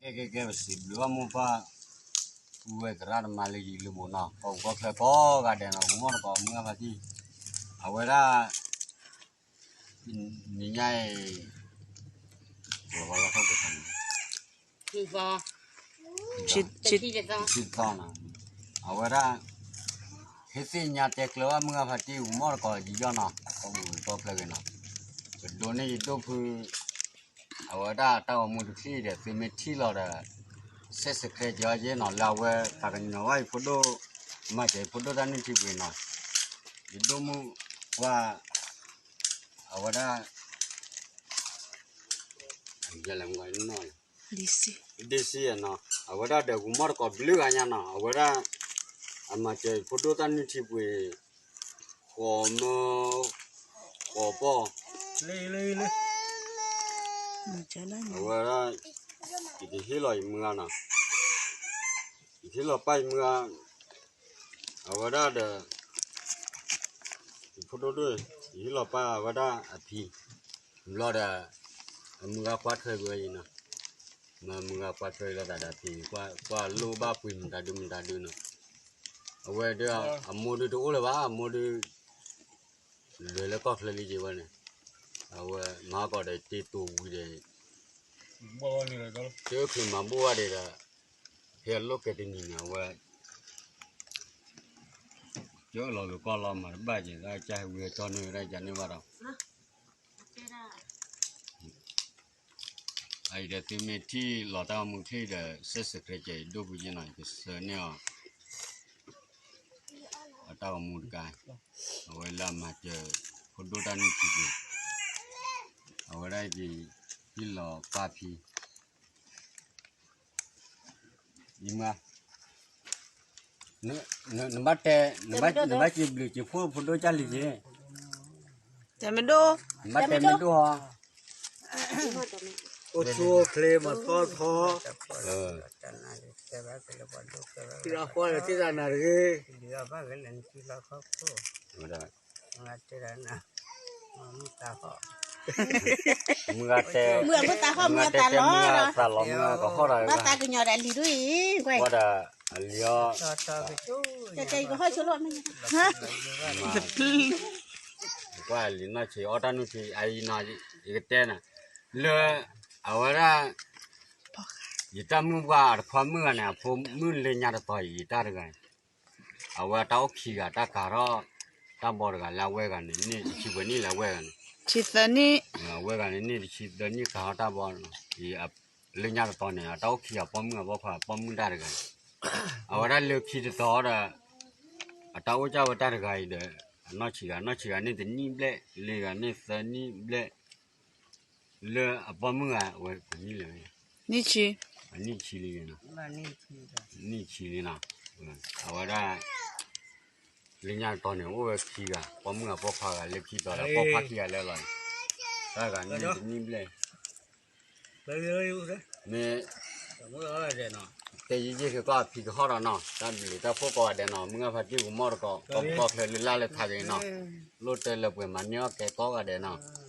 ကဲ ကဲ ကဲ ပစံးဘျုးဘၣ်မိၢ်ပၢ် ပုၢ်ဝဲၢ်သရၣ်သမါလၢယံၤလၢမူနီၤ, ကီၢ်ပူၤကီၢ်ချၢကိးဂၤဒဲးနီၤ, ဂီၤမီၢ်တကိး မုၢ်ဂၤဖါတံၢ်, အဝဲဒၣ် နံၤညါအံၤ ဝဲလီၤထီၣ်ပှဲၤသီန့ၣ် တသီနီၤ, အဝဲဒၣ် ဟ့ၣ်သ့ၣ်ညါတဲကျၢၤဘၣ် မုၢ်ဂၤဖါတံၢ် ဂီၤမီၢ်တကိး ယံၤယီၢ်နီၤ, ကီၢ်ပူၤကီၢ်ချၢဂ့ၤနီၤ, ပဒိးန့ၢ်ယဒိၣ်ဖု အဝဲဒၣ်တၢ်ဂီၤမူတချံၣ်ဒီး သုမ့ၢ်ထံၣ်လီၤဒီး subscribe က့ၤအီၤယဲနီၤ, လၢအဝဲသးကညီၤဘၣ်ယဖိဒိၣ်, မၤစၢၤယဖိဒိၣ်တၢ်နုၢ်ထံပှ့ၤနီၤ, ယဒိၣ်မုၣ်ပှၢ် အဝဲဒၣ် ဒ့စံနီၤ, အဝဲဒၣ်ဒီးဂီၤမီၢ်တကိးဘျုးဂၤညါနီၤ, အဝဲဒၣ် အမၤစၢၤယဖိဒိၣ်တၢ်နုၢ်ထံပှ့ၤ ဃိးမၢ ဃိးပီၢ်, အဝဲဒၣ် ယကဟ့ၣ်လီၤယမုၢ်ဂၤနီၤ, ယကဟ့ၣ်လီၤပၢ်ယမုၢ်ဂၤ, အဝဲဒၣ်ဒီး ယဖိဒိၣ်ဒိၣ်, ယဟ့ၣ်လီၤပၢ်အဝဲဒၣ်အဖံ, ဘျီဒီး အမုၢ်ဂၤကွၢ်ထွဲကွံာ်ဝဲအံၤနီၤ, မ့ၢ်မုၢ်ဂၤကွၢ်ထွဲလီၤသးဒီးအဖံ, ကွၢ်လိၣ်ဘၣ်ပှ့ၤမတၤဒုမတၤဒုနီၤ, အဝဲဒီး အမိၢ်ဒုတအိၣ်လၢၤဘၣ်, အမိၢ်ဒု လဲၤလၢကီၢ်ချၢလံက့ၤဝဲန့ၣ်, အဝဲမၤဟီၣ်ကီးဒီးတ့တိာ်ဝံၤဒီး တၢ်အိၣ်ချ့မၤဘူၣ်ဘၣ်ဒံးဒီး ဖဲအလိၣ်ကဲတနံၤန့ၣ် အဝဲ ကၢလီၤက့ၤကီၢ်လီၤမၤတဘၣ်က့ၤ တၢ်ကၢဟဲဝံဟဲတီၢ်န့ၢ်ဝဲဒၣ်ကန့ၢ်ဘၣ်ဒီး အအံၤဒီးသုမ့ၢ်ထံၣ်လီၤတၢ်ဂီၤမူချံၣ်ဒီး subscribe ကဲအံၤဒိၣ်ပူၤက့နီၤ ယကဆှၢန့ၢ်အီၤ အတၢ်ဂီၤမူတကါ, အဝဲလၢအမၤစၢၤ ဖိဒိၣ်တၢ်နုၢ်ထံပှ့ၤ, အဝဲဒၣ်က့ၤ ဟ့ၣ်လီၤပၢ်ဖံ ယမါ, နဘၣ်တဲ, နဘၣ်စံးဘျုးစံးဖှိၣ်ဖိဒိၣ်ကၢ်လံၤက့ၤ, တဲမဒိၣ်, နဘၣ်တဲမဒိၣ်ဟီ, အိၣ်ဆူၣ်အိၣ်ချ့မၤသီထီ, ထံလီၤဃီလၢထံတၢ်နၤတဂ့ၤ, မုၢ်ဂၤတဲ, မုၢ်ဂၤတဲတဲမုၢ်ဂၤသးလီၤ, မုၢ်ဂၤကဟီၣ်ဒီး, ဘၣ်သးကညီၤဒီးလံၤဒ်အံၤ, ကွၢ်ဒီး, အလံၤအီၤ, ကဟီၣ်ဆိလီၤ, ကွၢ်လံၤနီၢ်ဆံး အီၣ်တၢ်နုၢ်ထံအံၤနီၤ, ယကတဲနၤ, လၢ, အဝဲဒၣ်, ယတၢ်မုၣ်ပှၢ်အတခွါမုၣ်ဂၤန့ၣ် အဖိမုၣ်လၢညါတတီၤအံၤ ယတၢ်တဂၤ အဝဲအတၢ်အိၣ်ခံဂၤ တၢ်ကၤထီၣ်တၢ်ဘီတဂၤလၢအဝဲဂၤန့ၣ် န့ၢ်တဆံပှဲၤနံၣ်လၢအဝဲဂၤန့ၣ်, အဝဲဂၤန့ၣ် န့ၢ်တဆံသၢနံၣ်ကၤထီၣ်တၢ်ဘီ, လၢညါတတီၤန့ၣ် အတၢ်အိၣ်ခံဂၤပိာ်မုၣ်အပိာ်ခွါ ပိာ်မုၣ်တၢ်တဂၤ, အဝဲဒၣ်လၢခံတတီၤဒီး, အတၢ်အိၣ်ကၢ်ဝဲတၢ်တဂၤအံၤဒီး, အနီၢ်ဆံးဂၤ နီၢ်ဆံးဂၤန့ၢ်တနံၣ်ဘျဲၣ်, လၢဂၤန့ၢ်သၢနံၣ်ဘျဲၣ် လၢအပိာ်မုၣ်ဂၤဝဲနံၣ်လဲၣ်, နံၣ်ဆံ, နံၣ်ဆံလံ, နံၣ်ဆံလံနီၤ, အဝဲဒၣ်, လၢညါတတီၤန့ၣ် အိၣ်ဝဲခံဂၤ ပိာ်မုၣ်ဂၤပိာ်ခွါဂၤလၢခံတီၤဒီး ပိာ်ခွါခံဂၤလၢလီၤ, တၢ်ဂၤန့ၢ်တနံၣ်ဘျဲၣ်, မ့ၢ်, တဲယံာ်ယံာ်ကီၢ်အဖံကဟီၣ်ဒီးနီၤ တၢ်ဘျုးတၢ်ဖှိၣ်ကိးဂၤဒဲးနီၤ မုၢ်ဂၤဖါတံၢ်ဂီၤမီၢ်တကိး ကီၢ်ပူၤကီၢ်ချၢလၢလၢ်လၢထးက့ၤနီၤ, လိၣ်တဲလၢပှဲၤမၤန့ၢ်အီၣ်ကဲကိးဂၤဒဲးနီၤ.